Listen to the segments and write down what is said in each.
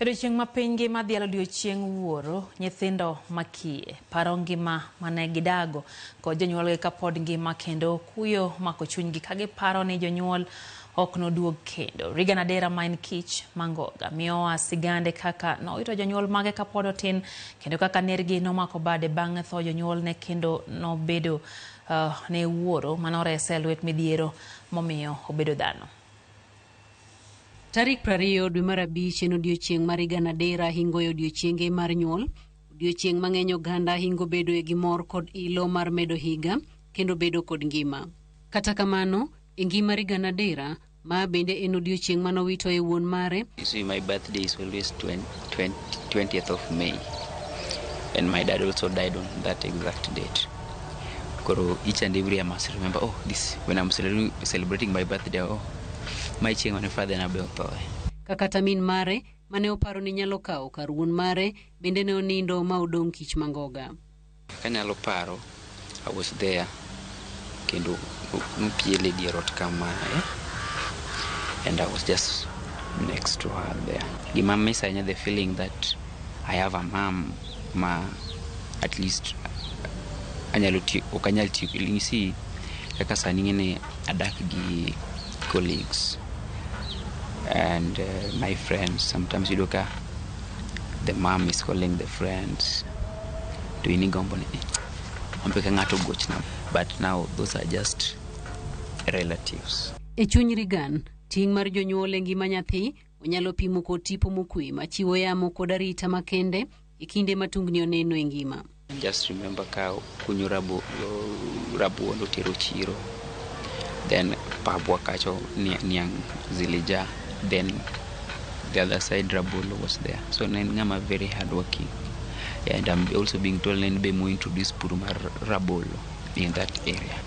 E odiechieng' ma piny ngima dhialo odiechieng wuoro, nyithindo makiye paro ngima mane gidago kod jonyuolgi kapod ngima kendo kuyo mako chunygi ka giparo ni jonyuol ok noduog kendo. Regan Adera ma en kich mangoga miyowa sigande kaka nowito jonyuol mage kapod otin kendo kaka nergi nomako bade bang' tho jonyuolne kendo nobedo ne wuoro manorese e lwet midhiero momiyo obedo dhano. Tarik 20 dwe mar abich en odiechieng' mar Regan Adera hingo e odiechienge mar nyuol. Odiechieng' mang'eny oganda hingo bedoe gi mor kod ilo mar medo higa kendo bedo kod ngima. Kata kamano, e ngima Regan Adera, ma bende en odiechieng' manowito e wuon mare. You see, my birthday is always 20, 20th of May. And my dad also died on that exact date. Koro each and every year I must remember, oh, this, when I'm celebrating my birthday, oh, my chieng' mane father na be othoe. Kaka min mare mane oparo ni nyalo kawo kar wuon mare bende ne onindo ma odong' kich mangoga. Kanyalo paro, I was there, kendo nopiele dier ot kamae, and I was just next to her there. Gima miss ahinya, the feeling that I have a mom ma at least anyalo tiyo, ok anyal tiyo. You see, kaka sani ng'ene adak gi colleagues and my friends, sometimes yudo ka the mom is calling the friends to in igombo ni ambe ka ng'ato gochna, but now those are just relatives. E chuny Regan, ting' mar jonyuol e ngima nyathi onyalo pimo kod tipo mokwe machiwo yamo kod arita makende e kinde ma tungni oneno e ngima. Just remember ka kunyo rabuon otero chiro, then pabwa kacho niang' zilijaa, then the other side rabolo was there, so ne en ng'ama very hard working, and I'm also being told ne en be mo introduce pur mar rabolo in that area.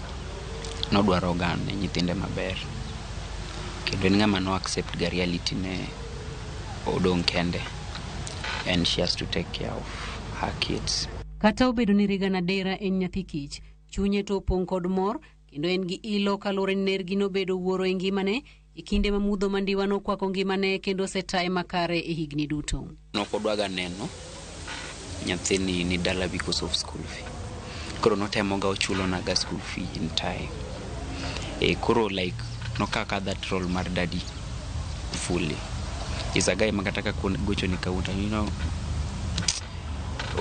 Nodwaro ga ne nyithinde maber kendo en ng'ama no accept ga reality ne odong' kende and she has to take care of her kids. Kata obedo ni Regan Adera en nyathi kich, chunye to opong' kod mor kendo en gi ilo kaluwore ni nergi nobedo wuoro e ngimane e kinde ma mudho mandiwa nokwako ngimane kendo osetaye makare e higni duto. Nokodwaga neno nyathini ni dala because of school fee, koro notemoga ochulonaga school fee in time. E koro like nokaka that role mar daddy fully. Is a guy ma kata ka gochoni kawuono,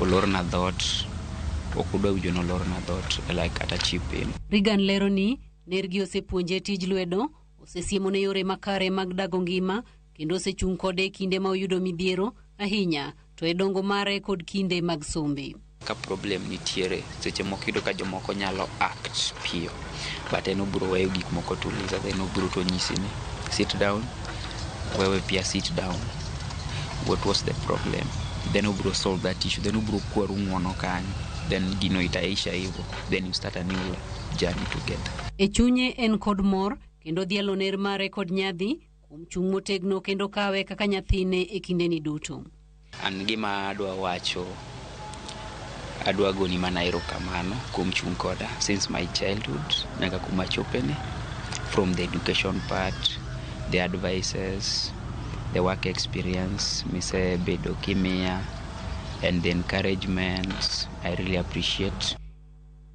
olorna dhoot, ok odwa winjo nolorna dhoot, like kata chip in. Regan lero ni nergi osepuonje tij lwedo, osesiemone yore makare mag dago ngima kendo osechung' kode e kinde ma oyudo midhiero ahinya to e dongo mare kod kinde mag sombe. Ka problem nitiere, seche moko iyudo ka jomoko nyalo act piyo, but en obiro weyo gik moko tuliza, then obiro to onyisi ni sit down, wewe pia sit down, what was the problem? Then obiro solve that issue, then obiro kwaru ng'uono kanyo, then gino itaisha hivyo, then you start a new journey together. E chunye en kod mor kendo dhialo ner mare kod nyadhi kuom chung' motegno kendo kawe kaka nyathine e kindeni duto. An gima adwa wacho, adwa goni mana erokamano kuom chung' koda since my childhood nyaka kuma achopeni, from the education part, the advices, the work experience misebedo kimiya and the encouragement. I really appreciate.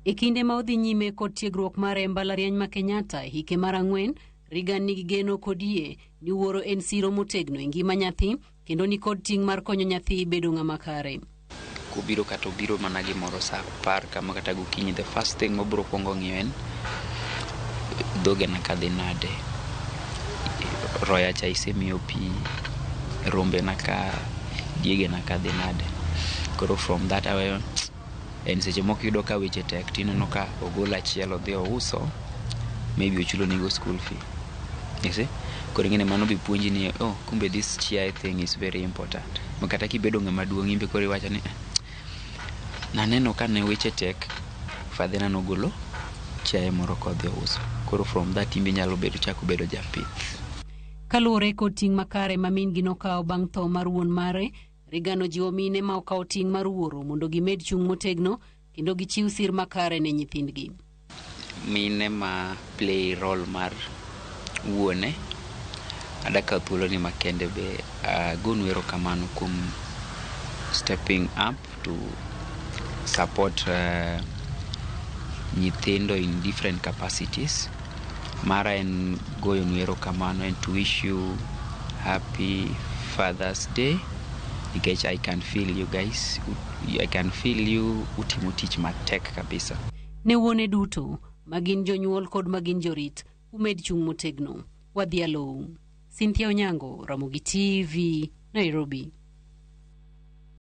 E kinde ma odhi nyime kod tiegruok mare e mbalariany ma Kenyatta e hike mar 4, Regan nigi geno kod yie ni wuoro en siro motegno e ngima nyathi kendo ni kod ting' mar konyo nyathi bedo ng'ama kare. Kobiro kata obiro mana gimoro sa 10 kama kata gokinyi, the first thing mobiro kwongo ng'iyo en dhogena kadhi nade, roya cha isemiyo pi, rombena ka, diegena kadhi nade. Koro from that aweyo en seche moko iyudo ka weche tek tineno ka ogolo achiel odhi ouso, maybe ochulo nego school fee. You see? Koro ing'eni mano be puonji ni oh, kumbe this chiaye thing is very important. Ma kata kibedo ng'ama duong' imbe koro iwacho ni naneno ka ne weche tek, father na nogolo chiaye moro kodhi ouso. Koro from that imbe inyalo bedo chako bedo japith. Kaluwore kod ting' makare ma min gi nokawo bang' tho mar wuon mare, Regan ojiwo mine ma okawo ting' mar wuoro mondo gimed chung' motegno kendo gichiw sir makare ne nyithindgi. Mine ma play role mar wuone, Adakawo thuolo ni makende be agonu erokamano kuom stepping up to support nyithindo in different capacities. Mara en goyonu erokamano and to wish you happy Father's Day, nikech I can feel you guys, I can feel you utimo tich matek kabisa. Ne wuone duto magin jonyuol kod magin jorit, umed chung' motegno. Wadhialou. Cynthia Onyango, Ramogi TV, Nairobi.